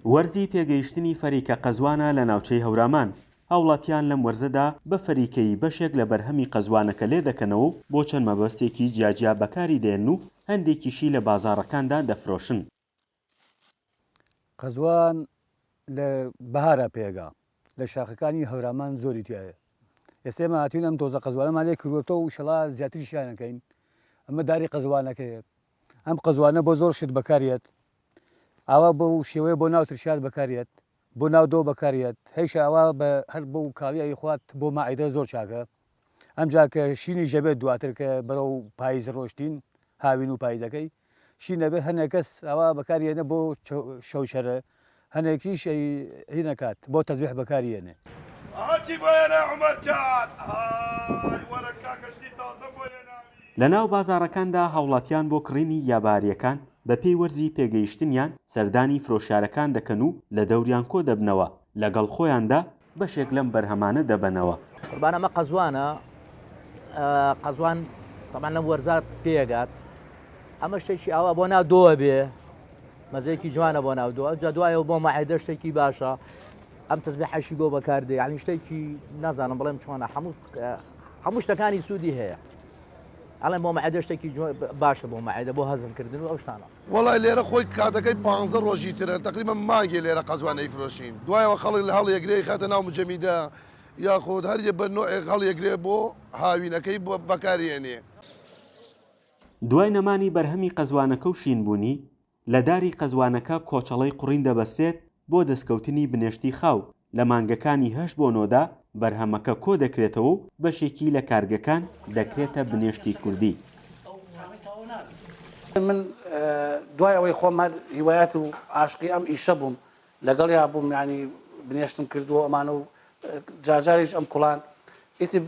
وەرزی پێگەیشتنی فەریکە قەزوانە لە ناوچەی هەورامان، هاوڵاتیان لەم وەرزەدا بە فەریکەیی بەشێک لە بەرهەمی قەزوانەکە لێدەکەنەوە و بۆ چەند مەبەستێکی جیاجیا بەکاری دێنن و هەندێکیشی لە بازاڕەکاندا دەفرۆشن. قەزوان لە بەهارا پێگا لە شاخەکانی هەورامان زۆری تایە ئێستا ئێمە هاتوین ئەم تۆزە قەزوانەمان لێ کردوەتەوە و ئیشەڵا زیاتریشیان ئەکەین ئەمە داری قەزوانەکەیە ئەم قەزوانە بۆ زۆر شت بەکاریەت ئاوا بۆ شێوەیە بۆ ناو ترشات بەکاریەت بۆ ناو دۆ بەکاریەت هەیشە ئەوە بە هەر بۆ کاڵی ئەیخوات بۆ مەعیدە زۆر چاکە ئەمجا کە شینیش دەبێت دواتر کە بەرەو پایز ڕۆشتین هاوین و پایزەکەی شین دەبێت هەنێک کەس ئەوە بەکاری یەنێ بۆ شەوچەرە هەنێکیش هی نەکات بۆ تەزبیح بەکاری یەنێ. ئەها چی بۆ هێنا عومەر جان ئای وەرە کاکە شتی تازە بۆ هێناوی. لە ناو بازاڕەکاندا هاوڵاتیان بۆ کڕینی گیابارییەکان بە پێی وەرزی پێگەیشتنیان سەردانی فرۆشیارەکان دەکەن و لە دەوریان کۆدەبنەوە، لەگەڵ خۆیاندا بەشێک لەم بەرهەمانە دەبەنەوە. قوربان ئەمە قەزوانە قەزوان تەمان لەم وەرزات پێگات ئەمە شتێکی ئاوا بۆ ناو دۆ بێ مەزەیەکی جوانە بۆ ناو دۆ ئەوجا دوایەوە بۆ مەعدە شتێکی باشە ئەم تەزبی حەشی بۆ بەکاردێ یعنی شتێکی نازانم بڵێم چۆنە هەموو هەموو شتەکانی سوودی هەیە ئەڵێم بۆ مەعدە شتێکی باشە بۆ مەعدە بۆ هەزمکردن و ئەو شتانە. وەڵای لێرە خۆی کاتەکەی پانزە ڕۆژی ترە تەقریبەن مانگێ لێرە قەزوان ئەیفرۆشین دوایەوە خەڵک لە هەڵیەگرێ ئەیخاتە ناو مجەمیدە یاخود هەر یە بە نۆعێک هەڵیەگرێ بۆ هاوینەکەی بەکاری ئەنێ. دوای نەمانی بەرهەمی قەزوانەکە و شینبوونی، لە داری قەزوانەکە کۆچەڵەی قوڕین دەبەسترێت بۆ دەستکەوتنی بنێشتی خاو، لە مانگەکانی هەشت بۆ نۆدا بەرهەمەکە کۆ دەکرێتەوە و بەشێکی لە کارگەکان دەکرێتە بنێشتی کوردی. من دوای ئەوەی خۆم هەر هیوایەت و عاشقی ئەم ئیشە بووم لەگەڵیا بووم یانی بنێشتم کردووە ئەمانە و جارجاریش ئەم کوڵان ئیتر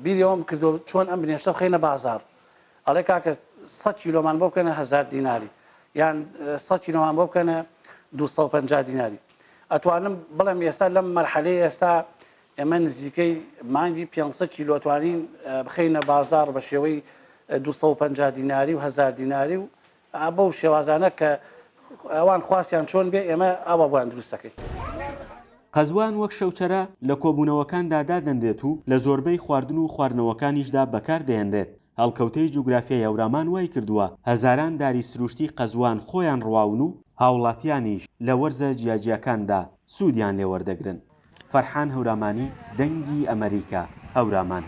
بیری ئەوەم کردووە چۆن ئەم بنێشتە بخەینە بازاڕ ئەڵێ کاکە سە کیلۆمان بۆ بکەنە هەزار دیناری یان سە کیلۆمان بۆ بکەنە 250 دیناری ئەتوانم بڵێم ئێستا لەم مەرحەلەی ئێستا ئێمە نزیکەی مانگی 500 کیلۆ توانین بخەینە بازاڕ بە شێوەی 250 دیناری و هەزار دیناری و بەو شێوازانە کە ئەوان خواستیان چۆن بێ ئێمە ئاوا بۆیان دروست دەکەین. قەزوان وەک شەوچەرە لە کۆبوونەوەکاندا دادەنرێت و لە زۆربەی خواردن و خواردنەوەکانیشدا بەکاردەهێنرێت، هەڵکەوتەی جوگرافیای هەورامان وایکردووە هەزاران داری سروشتی قەزوان خۆیان ڕواون و هاوڵاتیانیش لە وەرزە جیاجیاکاندا سوودیان لێوەردەگرن. فەرحان هەورامانی، دەنگی ئەمەریکا، هەورامان.